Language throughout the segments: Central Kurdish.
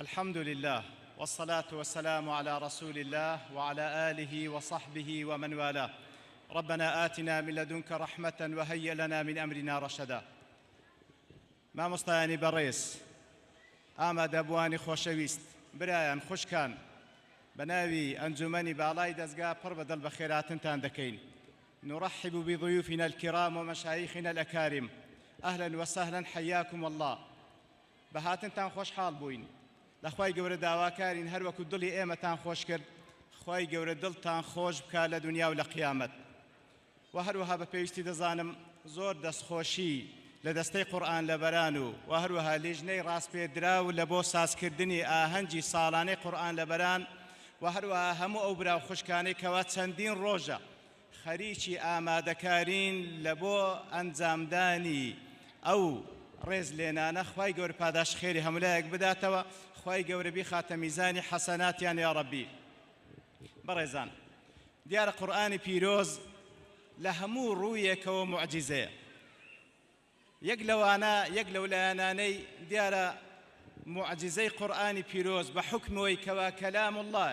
الحمد لله والصلاة والسلام على رسول الله وعلى آله وصحبه ومن والاه ربنا آتنا من لدنك رحمة وهيئ لنا من أمرنا رشدا مامۆستایانی بەڕێز، ئامادەبووانی خۆشەویست، برایان، خوشکان، بە ناوی ئەنجومەنی باڵای دەزگا پڕ بە دڵ بەخێرهاتنتان دەکەین. نرحب بضیوفنا الکرام ومشایخنا الاکارم اهلا وسهلا حیاکم اللە. بە هاتنتان خۆشحاڵ بووین. لە خوای گەورە داواکارین هەر وەکو دڵی ئێمەتان خۆش کرد، خوای گەورە دڵتان خۆش بکا لە دونیا و لە قیامەت. وە هەروەها بە پێویستی دەزانم زۆر دەستخۆشی لە دەستەی قورئان لەبەران و وە هەروەها لیژنەی ڕاسپێردراو لە بۆ سازکردنی ئاهەنگی ساڵانەی قورئان لەبەران وە هەروەها هەموو ئەو برا و خوشکانەی کەوا چەندین ڕۆژە خەریکی ئامادەکارین لە بۆ ئەنجامدانی ئەو ڕێزلێنانە خوای گەورە پاداشت خێری هەموولایەک بداتەوە خوای گەورە بیخاتە میزانی حەسەناتیان یاڕەبی. بەڕێزان دیارە قورئانی پیرۆز لە هەموو ڕوویەکەوە موعجیزەیە یەک لەوانە یەک لەو لایەنانەی دیارە موعجیزەی قورئانی پیرۆز بە حوکمەوەی کەوا کەلام اللە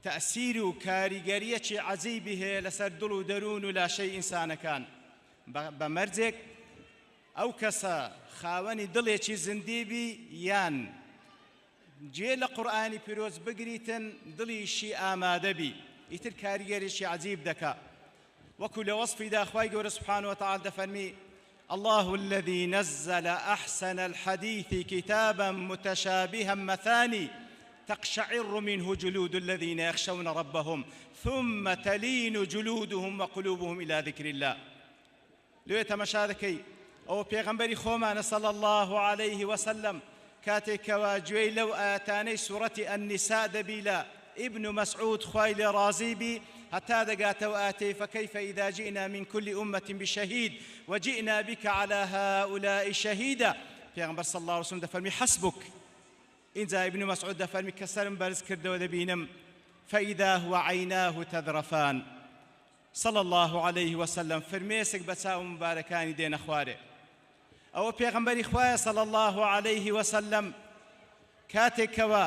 تەئسیر و کاریگەریەکی عەجیبی هەیە لەسەر دڵ و دەروون و لاشەی ئینسانەکان بە مەرجێک ئەو کەسە خاوەنی دڵێکی زیندی بی یان گوێ لە قورئانی پیرۆز بگریتن دڵیشی ئامادە بی ئیتر کاریگەریی عەجیب دەکا وەکو لە وەسفیدا خوای گەورە سبحانە وتعالی دەفەرمی الله الذي نزل أحسن الحديث كتابا متشابها مثاني تقشعر منه جلود الذين يخشون ربهم ثم تلين جلودهم وقلوبهم إلى ذكر الله لێ تەمەشا دەکەی ئەوە پێغەمبەری خۆمانە صلی اللە علیه وسلم کاتێک کەوا گوێی لەو ئایەتانەی سورەتی النساء دەبی لە ابن مسعود خوای لێ ڕازی بی هەتا دەگاتە ئەو ئایەتەی فکیف اذا جئنا من کل امة بشهید وجئنا بک علی هؤلاء شهیدا پێغەمبەر صلی اللە علیه وسلم دەفەرمی حسبک ئینجا ابن مسعود دەفەرمی کە سەرم بەرز کردەوە دەبینم فاذا هو عیناه تذرفان صلی اللە علیه وسلم فرمێسک بە چاوە موبارەکانی دێنە خوارێ ئەوە پێغەمبەری خوایە صلی اللە علیه وسلم کاتێک کەوا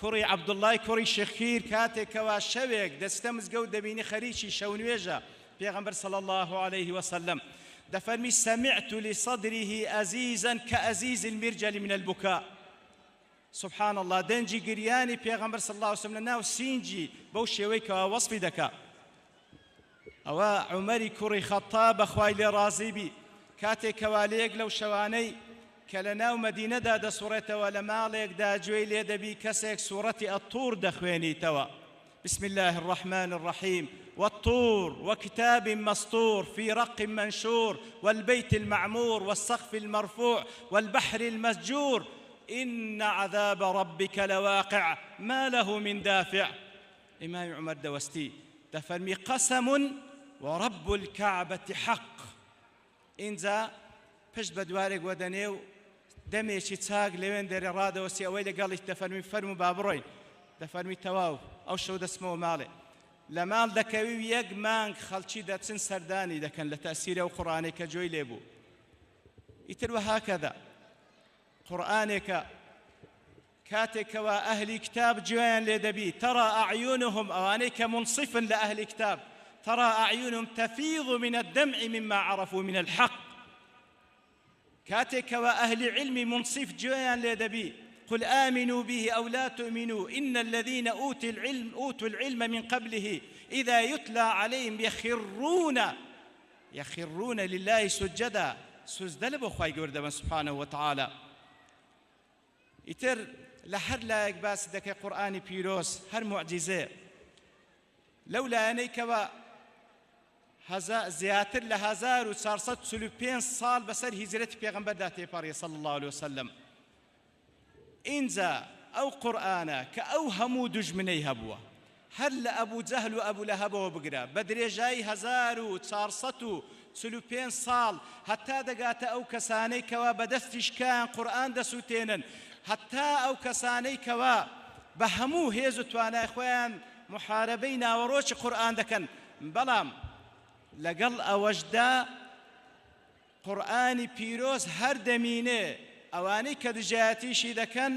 کوڕی عەبدوڵڵای کوڕی شخیر کاتێک کەوا شەوێک دەچتە مزگەوت دەبینی خەریکی شەونوێژە پێغەمبەر صلی اللە علیه وسلم دەفەرمی سمعت لصدره ئەزیزا کەئەزیز المرجل من البکاء سبحان اللە دەنگی گریانی پێغەمبەر صلی اللە علیە وسلم لە ناو سینگی بەو شێوەی کەوا وەسفی دەکا ئەوە عومەری کوڕی خەتاب بەخوای لێ ڕازی بی کاتێک کەوا لە یەک لەو شەوانەی کە لە ناو مەدینەدا دەسوڕێتەوە لە ماڵێکدا گوێی لێ دەبی کەسێک سوڕەتی الطور دەخوێنیتەوە بسم الله الرحمن الرحیم والطور وكتاب مسطور في رق منشور والبيت المعمور والسقف المرفوع والبحر المسجور إن عذاب ربك لواقع ما له من دافع ئیمامی عومەر دەوەستی دەفەرمی قسم ورب الكعبة حق ئینجا پشت بە دوارێک وەدەنێ و دەمێکی چاک لەوێن دەرێ ڕادەوەستی ئەوەی لەگەڵیت دەفەرمی فەرموو با بڕۆین دەفەرمی تەواو ئەو شەو دەچمەوە ماڵێ لە ماڵ دەکەوی و یەک مانگ خەڵکی دەچن سەردانی دەکەن لە تەسیرە و قڕانەی کە جۆی لێ بوو ئیتر وەهاکەدا قورئانێکە کاتێک کەوا ئەهلی کتاب گوێیان لێ دەبی ترى اعینهم ئەوانەی کە مونصفن لە ئەهلی کتاب ترى اعینهم تفیض من الدمع مما عرفوا من الحق کاتێک کەوا ئەهلی علمی مونصف گوێیان لێ دەبی قل آمنوا به أو لا تؤمنوا إن الذين أوتوا العلم, أوتوا العلم من قبله إذا يتلى عليهم يخرون يخرون لله سجدا سوزدە لە بۆ خوای گەورە دەبەن سبحانه وتعالى ئیتر لە هەر لایەک باسی دەکەی قورئانی پیرۆز هەر موعجیزەیە لەو لایەنەی کەوا زیاتر لە 1445 ساڵ بەسەر هیجرەتی پێغەمبەردا تێپەڕی صلی الله علیه وسلم ئینجا ئەو قورئانە کە ئەو هەموو دوژمنەی هەبووە هەر لە ئەبو جەهل و ئەبو لەهەبەوە بگرە بە درێژایی 1445 ساڵ هەتا دەگاتە ئەو کەسانەی کەوا بە دەستی شکایان قورئان دەسوتێنن هەتا ئەو کەسانەی کەوا بە هەموو هێز و توانای خۆیان محاربەی ناوەڕۆکی قورئان دەکەن بەڵام لەگەڵ ئەوەشدا قورئانی پیرۆز هەر دەمینێ. ئەوانەی کە دژایەتیشی دەکەن،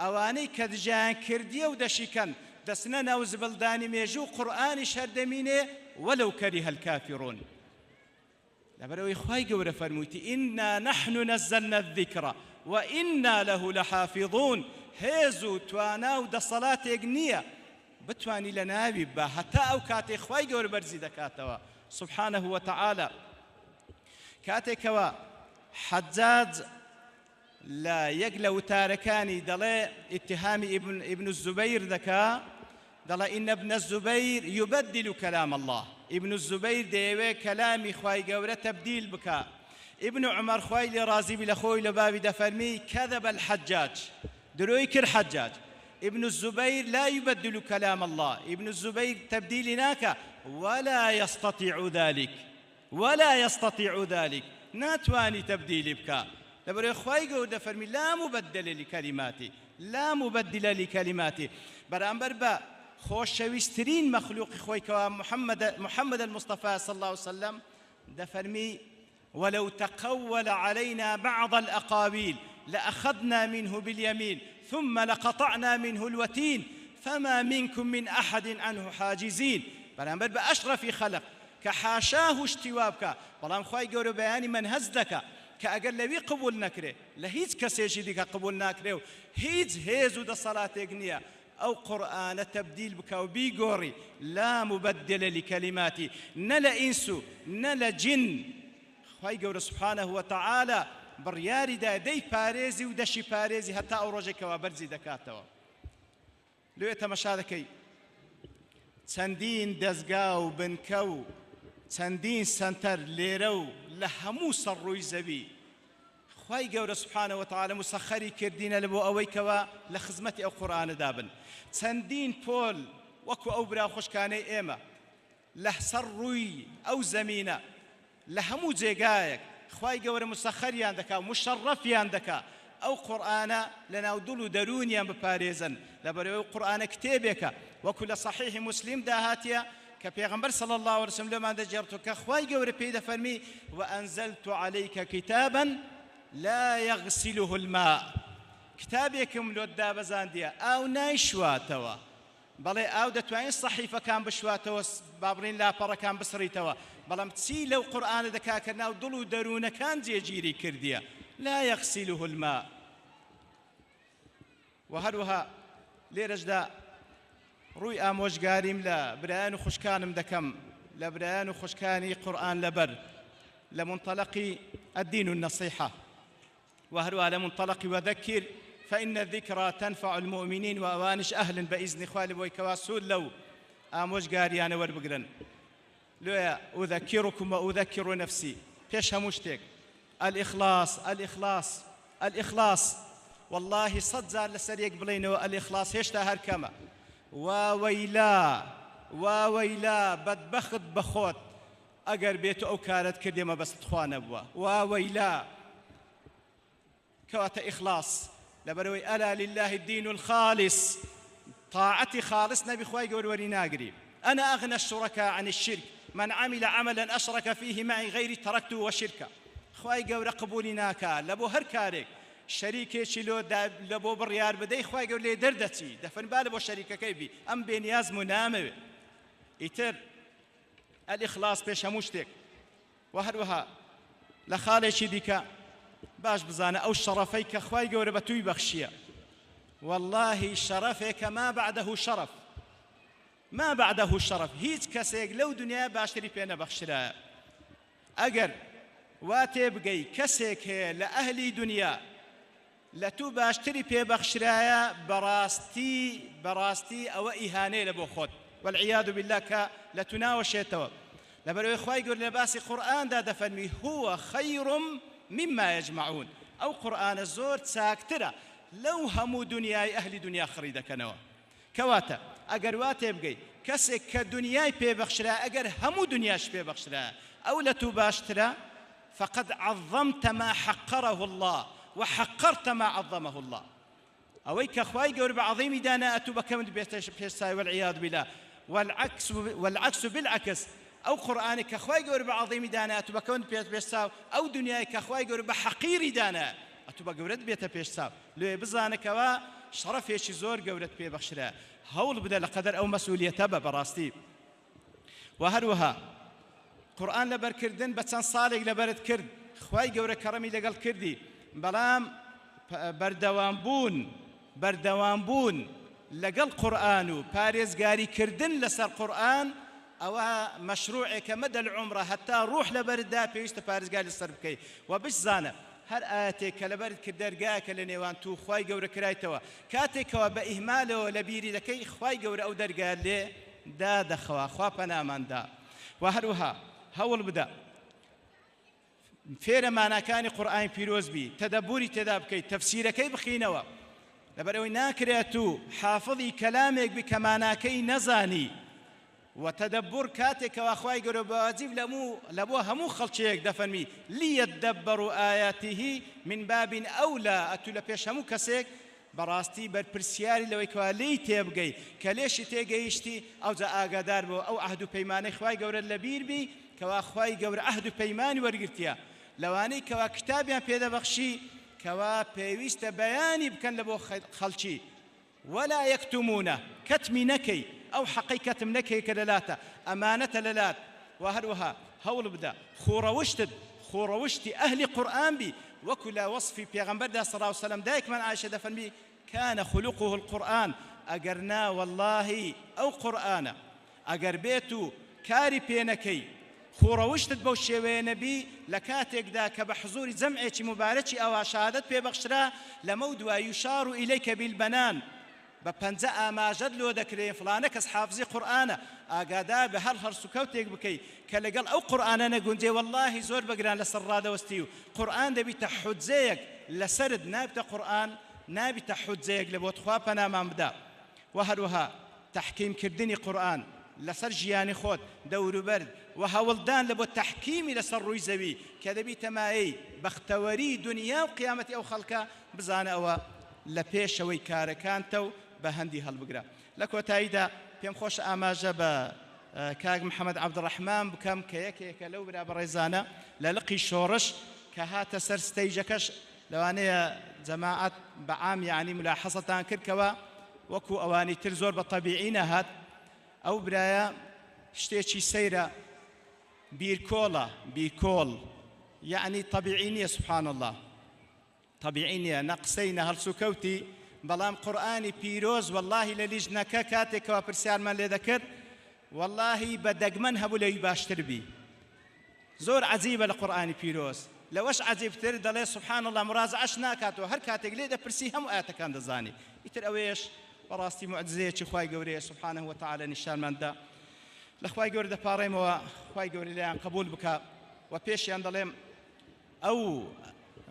ئەوانەی کە دژایان کردیە و دەشیکەن، دەچنە ناو زبڵدانی مێژوو و قورئانیش هەر دەمینێ، ولو کره الکافرون. لەبەرئەوەی خوای گەورە فەرموویتی، انا نحن نزلنا الذکر وانا له لحافظون، هێز و توانا و دەسەڵاتێک نییە بتوانی لەناوی ببا هەتا ئەو کاتەی خوای گەورە بەرزی دەکاتەوە سبحانه وتعالی. کاتێکەوە حەجاج لە یەک لە وتارەکانی دەڵێ ئیتهامی ئیبن ئیبن الزبیر دەکا دەڵێ إن ابن الزبیر یبدل کلام الله، ئیبن الزبیر دەیەوێ کەلامی خوای گەورە تەبدیل بکا. ئیبن عومەر خوای لێ ڕازی بی لە خۆی لە باوی دەفەرمی کذب الحجاج، درۆی کرد حجاج، ابن الزبیر لا یبدل کلام الله، ئیبن الزبیر تەبدیلی ناکا، ولا یستطیع ذلک، ولا یستطیع ذلک، ناتوانی تەبدیلی بکا، لەبەرئەوەی خوای گەورە دەفەرمی لا مبدل لکلماته، لا مبدل لکلماته، بەرامبەر بە خۆشەویسترین مەخلوقی خۆی کەوا محمد محمد المصطفی صلی اللە علیە وسلم دەفەرمی ولو تقول علينا بعض الأقاويل لأخذنا منه باليمين ثم لقطعنا منه الوتين فما منكم من أحد عنه حاجزين، بەرامبەر بە ئەشرەفی خەلق کە حاشاه شتی وا بکا، بەڵام خوای گەورە بەیانی مەنهەج دەکا کە ئەگەر لەوی قبوڵ نەکرێ لە هیچ کەسێکی دیکە قبوڵ ناکرێ و هیچ هێز و دەسەڵاتێک نییە ئەو قورئانە تەبدیل بکا و بیگۆڕی، لا مبدل لکلماتی، نە لە ئینس و نە لە جن، خوای گەورە سبحانە وتعالی بڕیاری دا دەیپارێزی و دەشیپارێزی هەتا ئەو ڕۆژەی کەوا بەرزی دەکاتەوە. لێ تەمەشا دەکەی چەندین دەزگا و بنکە و چەندین سەنتەر لێرە و لە هەموو سەر ڕووی زەوی خوای گەورە سبحانە وتعالی مسەخەری کردینە لە بۆ ئەوەی کەوا لە خزمەتی ئەو قورئانەدا بن چەندین پۆل وەکو ئەو برا خوشکانەی ئێمە لهسەر ڕووی ئەو زەمینە لە هەموو جێگایەک خوای گەورە مسەخەریان دەکا و مشەڕەفیان دەکا ئەو قورئانە لەناو دڵ و دەروونیان بپارێزن لەبەرئەوەی ئەو قورئانە کتێبێکە وەکو لە صحیح مسلمدا هاتیە کە پێغەمبەر صلی اللە علیه وسلم لۆمان دەگێڕتەوە کە خوای گەورە پێی دەفەرمی وانزلت علیک کتابا لا یغسله الماء کتابێکم لۆت دابەزاندیە ئاو نایشواتەوە. بەڵێ ئاو دەتوانین سەحیفەکان بشواتەوە با بڵێین لاپەڕەکان بسڕیتەوە بەڵام چی لەو قورئانە دەکا کە ناو دڵ و دەروونەکان جێگیری کردیە لا یغسله الماء. وە هەروەها لێرەشدا ڕووی ئامۆژگاریم لە برایان و خوشکانم دەکەم لە برایان و خوشکانی قورئان لەبەر لە منطلقی الدین النصیحە وە هەروەها لە مونتەڵەقی وذکر فان الذکری تنفع المومنین وە ئەوانیش ئەهلن بە ئیزنی خوا لەوەی کەوا سوود لەو ئامۆژگاریانە وەربگرن. لۆیە اذکرکم و اذکر نفسی پێش هەموو شتێک الاخلاص الاخلاص الاخلاص واللهی سەد جار لەسەر یەک بڵێینەوە الاخلاص هێشتا هەر کەمە واوەیلا واوەیلا بەدبەخت بەخۆت ئەگەر بێتو ئەو کارەت کردێ مەبەستت خوا نەبووە واوەیلا. کەواتە ئیخلاص لەبەرئەوەی الا للە الدین الخالص طاعەتی خالص نەبی خوای گەورە وەری ناگری انا اغنی الشرکاء عن الشرک من عمل عملا اشرک فیه معی غیری ترکته وشرکە خوای گەورە قبولی ناکا لەبۆ هەر کارێک شەریکێکی لۆ لەبۆ بڕیار بدەی خوای گەورە لێ دەردەچی دەفەرمی با لەبۆ شەریکەکەی بی ئەم بێنیازم و نامەوێ ئیتر الاخلاص پێش هەموو شتێک. وە هەروەها لە خاڵێکی دیکە باش بزانە ئەو شەڕەفەی کە خوای گەورە بە توی بەخشیە واللهی شەڕەفێکە ما بعده شەڕەف ما بعده شەڕەف هیچ کەسێک لەو دنیا باشتری پێ نەبەخشرایە ئەگەر وا تێبگەی کەسێک هەیە لە ئەهلی دنیا لە تو باشتری پێ بەخشرایە بەڕاستی بەڕاستی ئەوە ئیهانەیە لە بۆ خۆت والعیاذ باللە کە لە تو ناوەشێتەوە لەبەرئەوەی خوای گەورە لە باسی قورئاندا دەفەرمی هو خیر مما یجمعون ئەو قورئانە زۆر چاکترە لەو هەموو دنیای ئەهلی دنیا خڕی دەکەنەوە کەواتە ئەگەر وا تێبگەی کەسێک کە دنیای پێ بەخشرا ئەگەر هەموو دنیاش پێ بەخشرا ئەو لە تو باشترە فقد عظمت ما حقره اللە وحقرت ما عظمه اللە ئەوەی کە خوای گەورە بە عەظیمی دانا ئەتوو بە کەمت بێتە پێش چاوی والعیاذ باللە والعکس والعکس بالعکس ئەو قورئانەی کە خوای گەورە بە عەظیمی دانا ئەتوو بە کەمت بێت پێش چاو ئەو دنیای کە خوای گەورە بە حەقیری دانا. ئەتوو بە گەورەت بێتە پێش چاو. لۆیە بزانە کەوا شەڕەفێکی زۆر گەورەت پێ بەخشرا. هەوڵ بدە لە قەدەر ئەو مەسئولیەتە بە بەڕاستی. وە هەروەها قورئان لەبەر کردن بە چەند ساڵێک لەبەرت کرد خوای گەورە کەڕەمی لەگەڵ کردی بەڵام بەردەوام بوون بەردەوام بوون لەگەڵ قورئان و پارێزگاری کردن لەسەر قورئان ئەوە مەشروعێکە مەدە العمرە هەتا ڕوح لەبەرتدا پێویستە پارێزگاری لەسەر بکەی وە بشزانە هەر ئایەتێک کە لەبەرت کرد دەرگایەکە لە نێوان تو و خوای گەورە کرایتەوە کاتێکەوە بە ئیهمالەوە لەبیری دەکەی خوای گەورە ئەو دەرگایەت لێ دادەخوا خوا پەنامان دا وە هەروەها هەوڵ بدە فێرە ماناکانی قورئانی پیرۆز بی تەدەبوری تێدا بکەیت تەفسیرەکەی بخینەوە لەبەرئەوەی ناکرێت و حافظی کەلامێک بی کە ماناکەی نەزانی و تەدەبور کاتێک کەوا خوای گەورە بە واجب لەموو لەبۆ هەموو خەڵکێک دەفەرمی لیەدەبەروا ئایاته من باب ئەولا ئەتوو لە پێش هەموو کەسێک بەڕاستی بەرپرسیاری لەوەی کەوا لێی تێبگەی کە لێشی تێگەیشتی ئەوجا ئاگادار بەوە ئەو عەهد و پەیمانەی خوای گەورەت لەبیر بی کەوا خوای گەورە عەهد و پەیمانی وەرگرتیە لەوانەی کەوا کتابیان پێدەبەخشی کەوا پێویستە بەیانی بکەن لەبۆ خەڵکی ولا یکتمونە کەتمی نەکەی ئەو حەقەی کەتم نەکەی کە لەلاتە ئەمانەتە لەلات وە هەروەها هەوڵ بدە خووڕەوشتت خووڕەوشتی ئەهلی قورئان بی وەکو لە وەسفی پێغەمبەردا صلی اللە وسلم دایکمان عائشە دەفەرمی کان خلقه القرآن ئەگەر نا وەڵاهی ئەو قورئانە ئەگەر بێت و کاری پێ نەکەی خووڕەوشتت بەو شێوەیە نەبی لە کاتێکدا کە بە حزوری جەمعێکی موبارەکی ئەوا شەهادەت پێ بەخشرا لەمەودوا یشار الیک بالبنان بە پەنجە ئاماژەت لۆ دەکرێ فڵانە کەس حافزی قورئانە ئاگادار بە هەر هەڵسوکەوتێک بکەی کە لەگەڵ ئەو قورئانە نەگونجێ وەڵاهی زۆر بە گران لەسەر ڕادەوەستی و قورئان دەبیتە حوجەیەک لەسەرت نابتە قورئان نابیتە حوجەیەک لەبۆت خوا پەنامان بدا وە هەروەها تەحکیم کردنی قورئان لەسەر ژیانی خۆت دەوروبەرت وە هەوڵدان لەبۆ تەحکیمی لەسەر ڕووی زەوی کە دەبیتە مایەی بەختەوەری دونیا و قیامەتی ئەو خەڵکە بزانە ئەوە لە پێشەوەی کارەکانتە و بە هەندی هەڵبگرە. لە کۆتاییدا پێم خۆشە ئاماژە بە کاک محەمەد عەبدولڕەحمان بکەم کە یەکێکە لەو برا بەڕێزانە لە لقی شۆڕش کە هاتە سەر ستەیجەکەش لەوانەیە جەماعەت بە عام یەعنی ملاحەزەتان کرد کەوا وەکو ئەوانی تر زۆر بە تەبیعی نەهات ئەو برایە شتێکی سەیرە بیرکۆڵە بیکۆڵ یەعنی تەبیعی نییە سبحان اللە تەبیعی نیە نە قسەی نە هەڵسوکەوتی بەڵام قورئانی پیرۆز وەڵاهی لە لیژنەکە کاتێک کەوا پرسیارمان لێ دەکرد وەڵاهی بە دەگمەن هەبوو لەوی باشتر بی زۆر عەجیبە لە قورئانی پیرۆز لەوەش عەجیبتر دەڵێ سبحان اللە مراجعەش ناکاتەوە هەر کاتێک لێ دەپرسی هەموو ئایەتەکان دەزانی ئیتر ئەوەیەش بەڕاستی موعجزەیەکی خوای گەورەیە سبحانه وتعالی نیشانمان دا لە خوای گەورە دەپاڕێمەوە خوای گەورە لێیان قبول بکا و پێشیان دەڵێم ئەو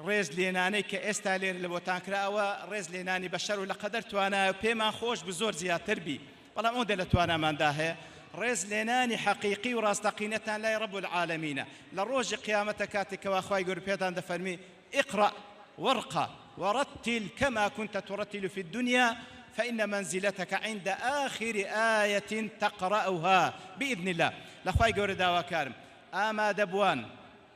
ڕێز لێنانەی کە ئێستا لێرە لە بۆتان کرا ئەوە ڕێز لێنانی بەشەر و لە قەدەر توانایە و پێمان خۆش بوو زۆر زیاتر بی بەڵام ئەوەندە لە تواناماندا هەیە ڕێز لێنانی حەقیقی و ڕاستەقینەتان لای ڕەب العالمینە لە ڕۆژی قیامەتە کاتێک کەوا خوای گەورە پێتان دەفەرمی اقرأ وارقى ورتل كما كنت ترتل في الدنيا فإن منزلتك عند آخر آية تقرأها بإذن الله لە خوای گەورە داواکارم ئامادەبووان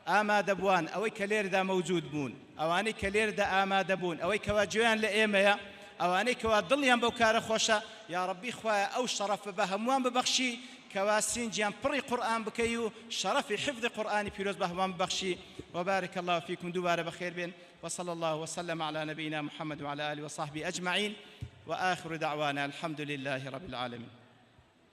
ئامادەبووان، ئەوەی کە لێرەدا مەوجود بوون، ئەوانەی کە لێرەدا ئامادە بوون، ئەوەی کەوا گوێیان لە ئێمەیە، ئەوانەی کەوا دڵیان بەو کارە خۆشە، یاڕەبی خوایە ئەو شەڕەفە بە هەمووان ببەخشی کەوا سینگیان پڕی قورئان بکەی و شەڕەفی حفظی قورئانی پیرۆز بە هەمووان ببەخشی، وبارک اللە فیکم دووبارە بەخێر بێن، وصلی اللە وسلم علی نبینا محمد وعلی آله وصحبه اجمعین وآخر دعوانا الحمد للە رب العالمین.